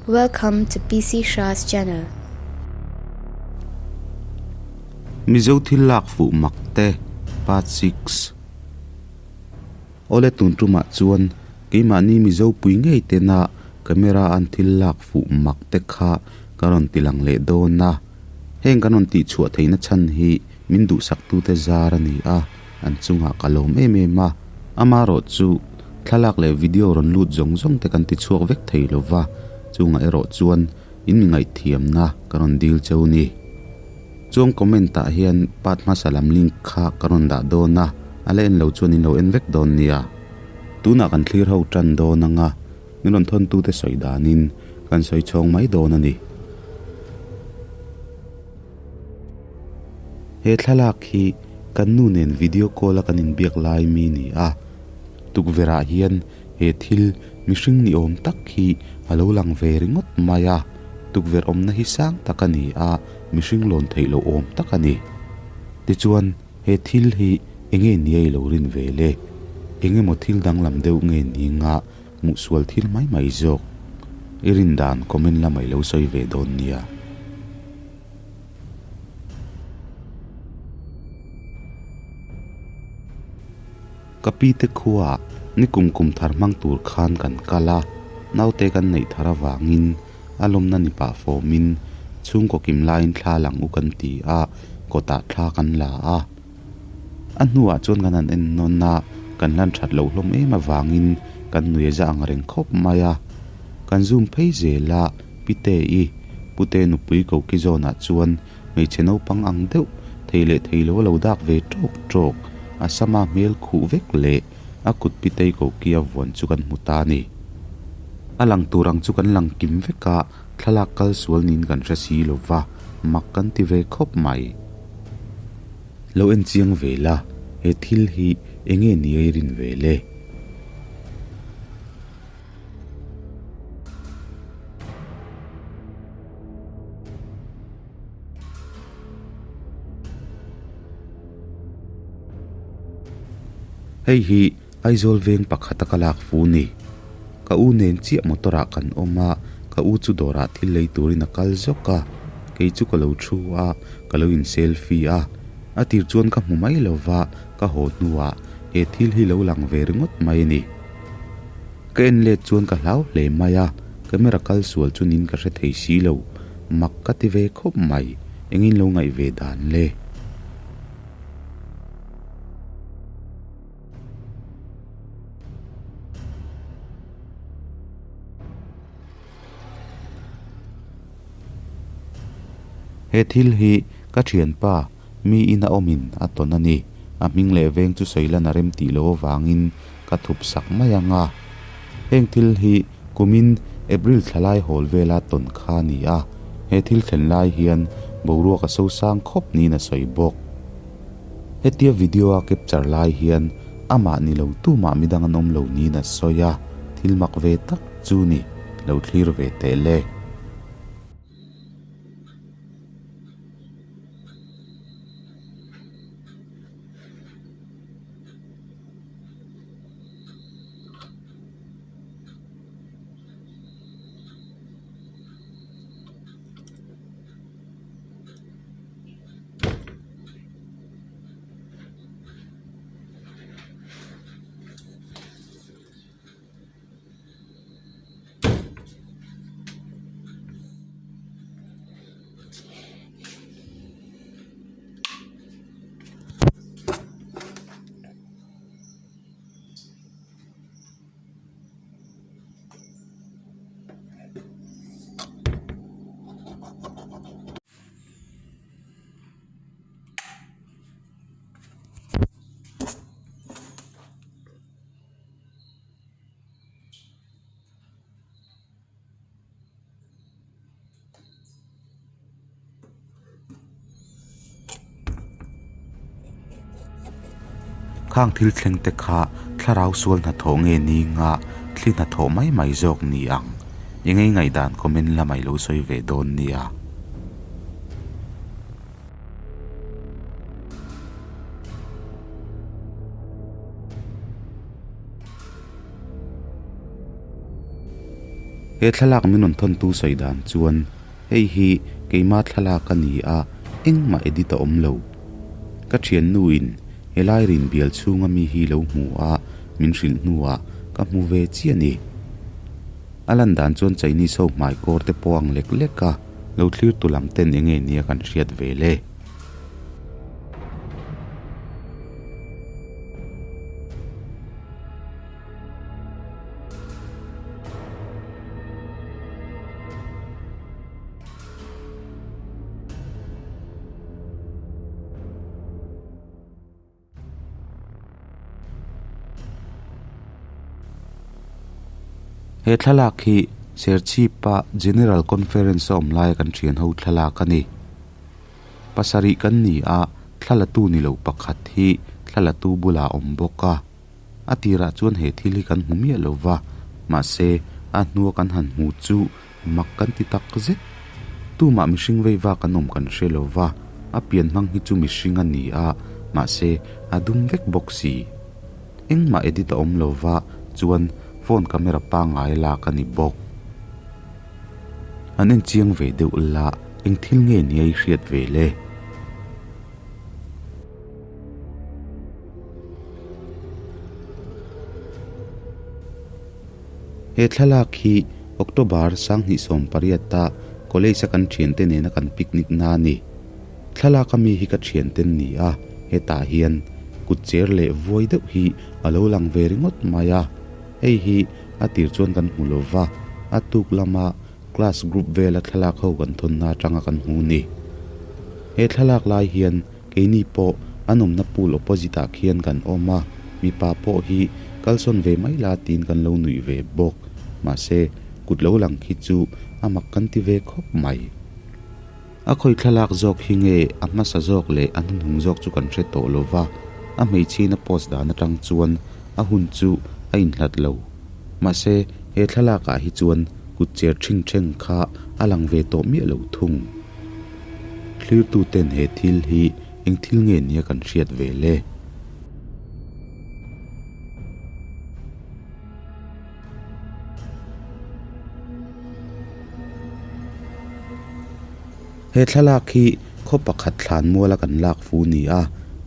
Welcome to PC Shah's channel. Mizo thil lak fuh mak te Part 6. Awle tun tumah chuan keimahni Mizo pui ngei tena camera an thil lak fuh mak te kha ka rawn ti lang leh dawn a. Heng kan rawn tih chhuah theihna chhan hi min duhsaktute zar a ni a, an chungah ka lawm em em a. Amaherawhchu thlalak leh video rawn lut zawng zawng te kan ti chhuak vek thei lo va, chungah erawh chuan in mi ngaihthiamna ka rawn dil cheu ni. Chuan comment ah hian part hmasa lam link kha ka rawn dah dawn a, a la en lo chuan in lo en vek dawn nia. Tunah kan thlir ho tan dawn anga min rawn thawntute sawi danin kan sawi chhawng mai dawn a ni. He thlalak hi kan nu nen video call a kan inbiak lai mi ni a, tukverh ah hian he thil mihring ni awm tak hi a lo lang ve ringawt mai a, tukverh awmna hi sang tak a ni a, mihring lawn theih loh awm tak a ni. Tichuan he thil hi enge nia i lo rin ve le? Engemaw thil danglam deuh nge ni nga Hmuhsual thil mai mai zawk. I rin dan comment lamah i lo sawi ve dawn nia. Ka pi te khuaah ni kum kum thar hmang tur khan kan kal a, naute kan neih thar avangin a lawmna ni pah fawmin chhungkaw kim laiin thla lang u kan ti a, kawtah thla kan la a. A hnuah chuan kan han en nawn a, kan hlan that loh hlawm em avangin kan nui a za ang reng khawp mai a. Kan zoom phei zel a, Pite-i, Pute nupui koki zawnah chuan hmeichhe naupang ang deuh, thei leh thei lo a lo dak ve tawk tawk, a sama hmel khuh vek leh a kut Pitei koki a vuan chu kan hmu ta a ni. A lang tur ang chu kan lang kim vek a, thlalak kal sual niin kan hre si lo va, mak kan ti ve khawp mai. Lo en chiang ve la, he thil hi enge ni a i rin ve le? Hei hi Aizawl veng pakhata ka lak fu ni. Ka u nen chiah motor ah kan awm a, ka u chu dawrah thil lei turin a kal zawk a, kei chu ka lo thu a, ka lo in selfie a. A tir chuan ka hmu mai lo va, ka haw hnuah he thil hi lo lang ve ringawt mai a ni. Ka en let chuan ka hlau hle mai a, camera kal sual chu nin ka hre thei si lo, mak ka ti ve khawp mai, engin lo ngaih ve dan le. He thil hi ka thianpa mi ina awmin a tawn a ni. A hming leh veng chu sawi lan a rem tih loh avangin ka thup sak mai ang a. Heng thil hi kumin April thlalai hawl vela tawn kha a ni a. He thil thlen lai hian boruak a sosang khawp niin a sawi bawk. Hetia video a capture lai hian amah ni lo tumah midang an awm lo niin a sawi a, thil mak ve tak chu ni, lo thlir ve teh le. Khang thil thleng te kha thlarau sual hnathawh nge ni nga thli hnathawh mai mai zawk ni ang. Engei ngaihdan comment lamah i lo sawi ve dawn nia. He thlalak min rawn thawntu sawi dan chuan hei hi keima thlalak a ni a, engmah edit a awm lo. Ka thiannu in helai rin bial chhunga mi hi lo hmu a, min hrilh hnuah ka hmu ve chiah a ni. A lan dan chuan Chinese ho hmai kawr te pawh ang lek lek a, lo thlir tu lam ten enge nia kan hriat ve le. He thlalak hi Serchhip-a General Conference a awm laia kan thian ho thlalak a ni. Pasarih kan ni a, thlalatu ni lo pakhat hi thlalatu bulah a awm bawk a. A tirah chuan he thil hi kan hmu miah lo va, mahse a hnua kan han hmu chu mak kan ti tak zet. Tumah mihring vei vak an awm kan hre lo va, a pian hmang hi chu mihring a ni a, mahse a dum vek bawk si. Engmah edit a awm lo va, chuan phone camera pangngai lak a ni bawk. An en chiang ve deuh la, eng thil nge nia i hriat ve le? He thlalak hi October 2018 a college a kan thiante nena kan picnic na a ni. Thlalak a mi hi ka thiante an ni a, hetah hian kut cher leh vuai deuh hi a lo lang ve ringawt mai a. Hei hi a tir chuan kan hmu lo va, a tuk lama class group vela thlalak ho kan thawnna atanga kan hmu ni. He thlalak lai hian Keini pawh an awmna pool opposite ah khian kan awm a, mipa pawh hi kalsawn ve mai la tiin kan lo nuih ve bawk. Mahse, kut lo lang khi chu a mak kan ti ve khawp mai. A khawi thlalak zawk hi nge a hmasa zawk leh a hnuhnung zawk chu kan hre tawh lo va, a hmeichhiin a post dan atang chuan a hun chu a inhlat lo. Mahse, he thlalak ah hi chuan kut cher ṭhing ṭheng kha a lang ve tawh miah lo thung. Thlirtuten he thil hi eng thil nge nia kan hriat ve le? He thlalak hi khaw pakhat thlan muala kan lak fu ni a,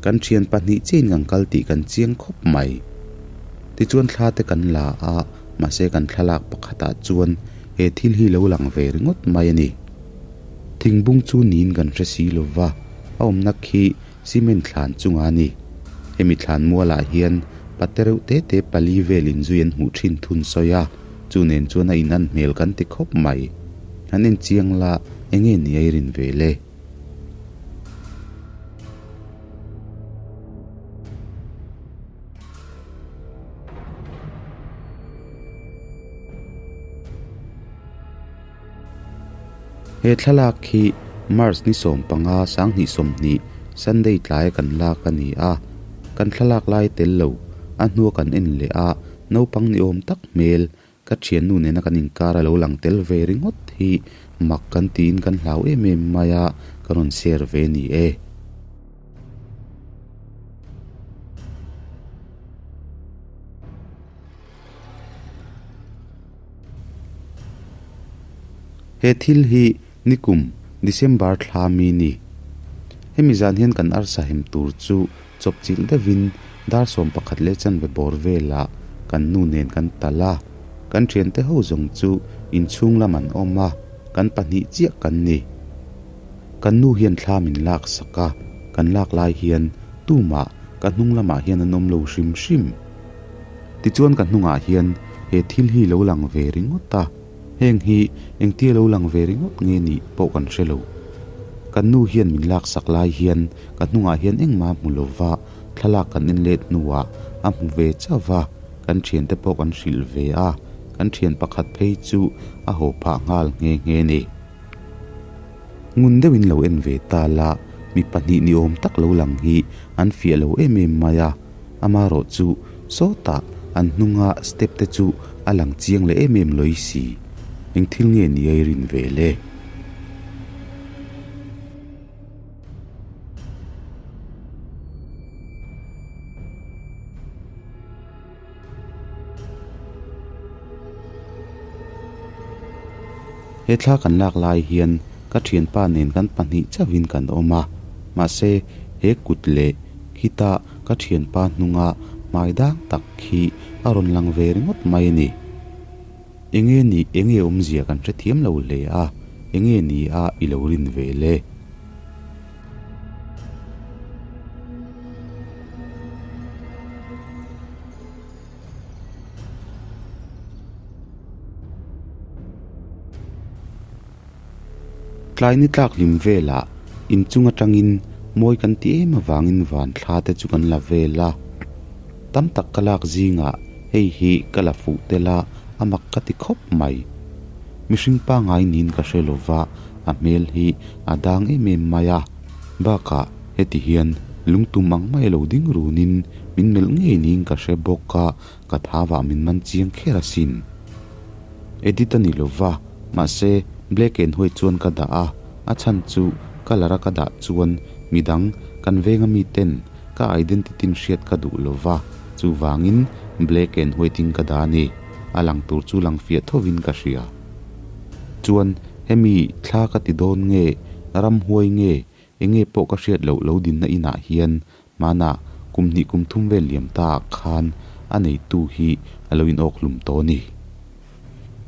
kan thian pahnih chiahin kan kal tih kan chiang khawp mai. Tichuan thla te kan la a, mahse kan thlalak pakhatah chuan he thil hi lo lang ve ringawt mai a ni. Thingbung chu niin kan hre si lo va, a awmna khi cement thlan chunga a ni. Hemi thlan mualah hian pate reuh te te pali vel inzui an hmuh thin thun sawi a, chu nen chuan a inan hmel kan ti khawp mai. Han en chiang la, enge ni a i rin ve le? He thlalak hi March ni 15 2020 Sunday tlai kan lak a ni a, kan thlalak lai tel lo a hnua kan en leh a naupang ni awm tak hmel ka thiannu nena kan inkar a lo lang tel ve ringawt hi mak kan tiin kan hlau em em mai a ka rawn share ve ni e. He thil hi nikum December thla mi ni. Hemi zan hian kan arsa hem tur chu chawp chilh deuhin dar 11 leh chanve bawr velah kan nu nen kan tal a. Kan thiante ho zawng chu inchhung lam an awm a, kan pahnih chiah kan ni. Kan nu hian thla min lak sak a, kan lak lai hian tumah ka hnung lamah hian an awm lo hrim hrim. Tichuan ka hnungah hian he thil hi lo lang ve ringawt a, heng hi engtia lo lang ve ringawt nge nih pawh kan hre lo. Kan nu hian min laksak lai hian ka hnungah hian engmah a hmu lo va, thlalak kan en let hnuah a hmu ve chauh va, kan thiante pawh kan hrilh ve a, kan thian pakhat phei chu a haw phah nghal nghe nghe ni. Ngun deuhin lo en ve ta la, mi pahnih ni awm tak lo lang hi an fiah lo em em mai a. Amaherawh chu sawtah an hnunga step te chu a lang chiang leh em em lawih si. Eng thil nge ni a i rin ve le? He thla kan lak lai hian ka thianpa nen kan pahnih chauhin kan awm a, mahse he kut leh khita ka thianpa hnunga hmai dang tak khi a rawn lang ve ringawt mai a ni. Enge ni enge awmzia kan hrethiam lo hle a, enge ni a i lo rin ve le? Tlai ni tlak hlim velah inchung atangin mawi kan ti em avangin van thla te chu kan la vel a. Tam tak ka lak zingah hei hi ka la fuh tel a, a mak ka ti khawp mai. Mihring pangngai niin ka hre lova, a hmel hi a dang em em mai a. Bakah heti hian lungtum ang mai a lo ding runin min melh ngei niin ka hre bawk a, ka thavah min man chiang kher asin. Edit a ni lova, mahse black and white chuan ka dah a, a chhan chu colour a ka dah chuan midang kan venga miten ka identity in hriat ka duh lova, chuvangin black and white in ka dah a ni, a lang tur chu lang fiah thovin ka hria. Chuan hemi thla ka ti dawn nge, ramhuai nge, enge pawh ka hriat loh lo dinna inah hian Hmanah kum hnih kum thum vel liam ta ah khan a neitu hi a lo inawk hlum tawh a ni.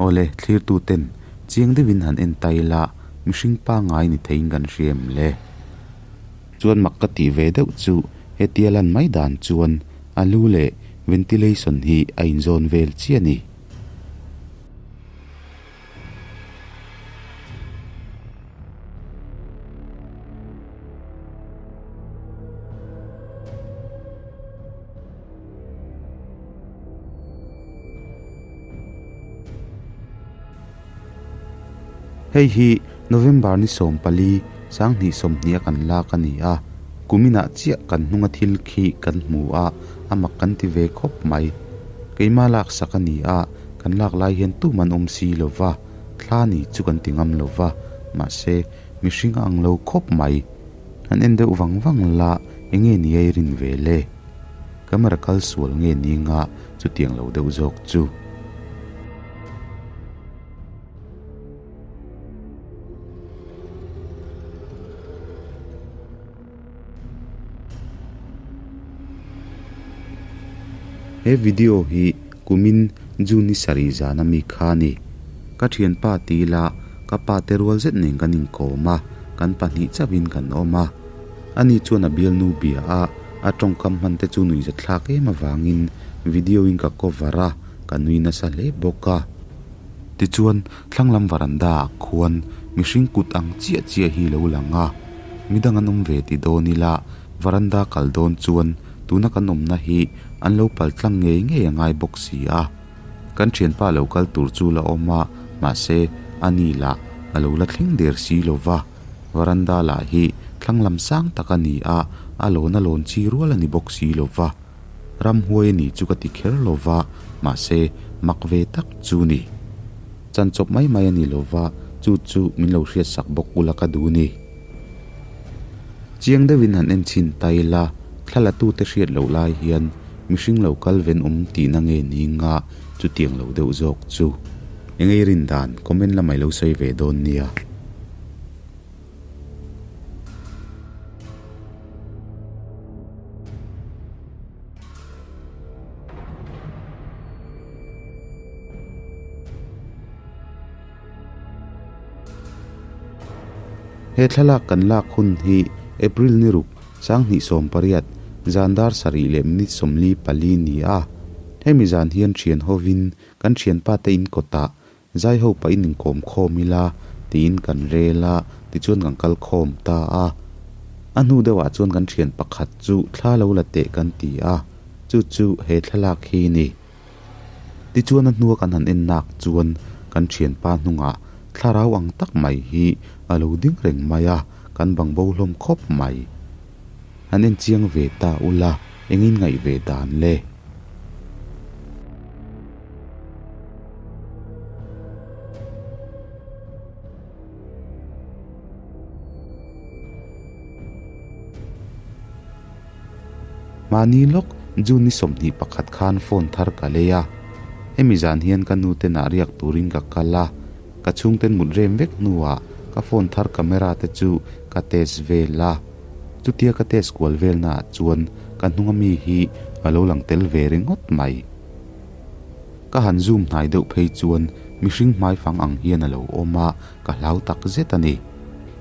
Awle, thlirtu ten chiang deuhin han en ta ila mihring pangngai ni theiin kan hria em le? Chuan mak ka tih ve deuh chu hetia lan mai dan chuan a lu leh ventilation hi a inzawn vel chiah a ni. Hei hi November ni 14 sanghnih sawmhnih a kan lak a ni a, kuminah chiah kan hnunga thil khi kan hmu a, a mak kan ti ve khawp mai. Keimah laksak a ni a. Kan lak lai hian tum an awm si lo va, thla ni chu kan ti ngam lo va, mahse mihring a ang lo khawp mai. An en deuh vang vang la, enge ni a i rin ve le? Camera kal sual nge ni nga chutiang lo deuh zawk chu. He video hi kumin June ni sarih zana mi kha a ni. Ka thianpa ti ila ka pa te rual zet nen kan inkawm a, kan pahnih chauhin kan awm a. Ani chuan a bialnu bia a, a tawngkam hman te chu nuihza thlak em avangin video in ka cover a, ka nui nasa hle bawk a. Tichuan Thlanglam varanda ah khuan mihring kut ang chiah chiah hi lo lang a, midang an awm ve ti dawn ila varanda kal dawn chuan tuna kan awmna hi an lo pal tlang ngei ngei a ngai bawk si a. Kan thianpa lo kal tur chu la awm a, mahse a ni lah a lo la thleng der si lo va, varanda lah hi thlanglam sang tak a ni a, a lawn a lawn chi rual a ni bawk si lo va. Ramhuai a ni chu ka ti kher lo va, mahse mak ve tak chu ni. Chan chawp mai mai a ni lo va, chu chu min lo hriatsak bawk ula ka duh ni. Chiang deuhin han en chhin ta ila, thla la tute hriat loh lai hian mihring lo kal ven awm tihna nge ni nga chutiang lo deuh zawk chu. Engei rin dan comment lamah i lo sawi ve dawn nia. He thlalak kan lak hun hi April ni ruk sanghnih 18 zan dar sarih leh minute 44 ni a. Hemi zan hian thian hovin kan thianpa te in kawtah Zai ho pahin inkawm khawm ila tiin kan rel a, tichuan kan kal khawm ta a. A hnu deuhah chuan kan thian pakhat chu thla lo la teh kan ti a, chu chu he thlalak hi ni. Tichuan a hnua kan han en nak chuan kan thianpa hnungah thlarau ang tak mai hi a lo ding reng mai a, kan bang bo hlawm khawp mai. Han en chiang ve ta ula, engin ngaih ve dan le? Mahni lawk June ni 21 khan phone thar ka lei a, hemi zan hian ka nu ten ah riak turin ka kal a. Ka chhungten mut rem vek hnuah ka phone thar camera te chu ka test vel a. Chutia ka test kual velnaah chuan ka hnunga mi hi a lo lang tel ve ringawt mai. Ka han zoom hnai deuh phei chuan mihring hmaifang ang hian a lo awm a, ka hlau tak zet a ni.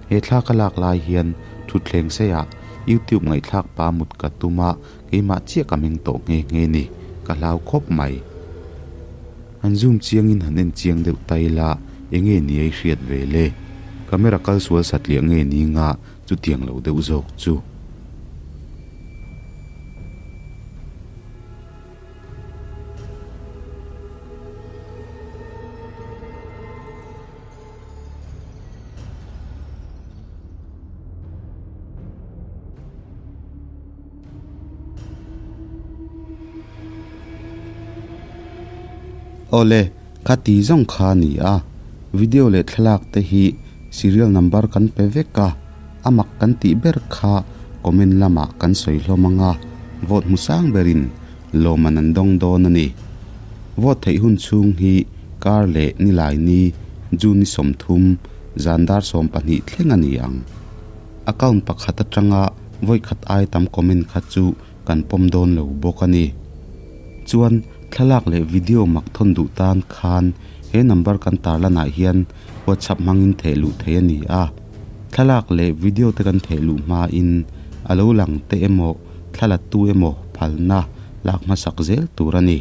He thla ka lak lai hian thutthleng seiah YouTube ngaihthlak pa mut ka tum a, keimah chiah ka meng tawh nghe nghe ni, ka hlau khawp mai. Han zoom chiangin han en chiang deuh ta ila, enge ni a i hriat ve le? Camera kal sual satliah nge ni nga chutiang lo deuh zawk chu. Awle, kha ti zawng kha a ni a, video leh thlalak te hi serial number kan pe vek a, a mak kan tih ber kha comment lamah kan sawi hlawm ang a, vote hmu sang berin lawmman an dawng dawn a ni. Vote theih hun chhung hi kar leh nilai ni June ni 30 zan dar 12 thleng a ni ang. Account pakhat atanga vawi khat ai tam comment kha chu kan pawm dawn lo bawk a ni. Chuan thlalak leh video mak thawn duh tan khan he number kan tarlanah hian WhatsApp hmangin theh luh theih a ni a. Thlalak leh video te kan theh luh hmain a lo lang te emaw thla la tu emaw phalna lak hmasak zel tur a ni.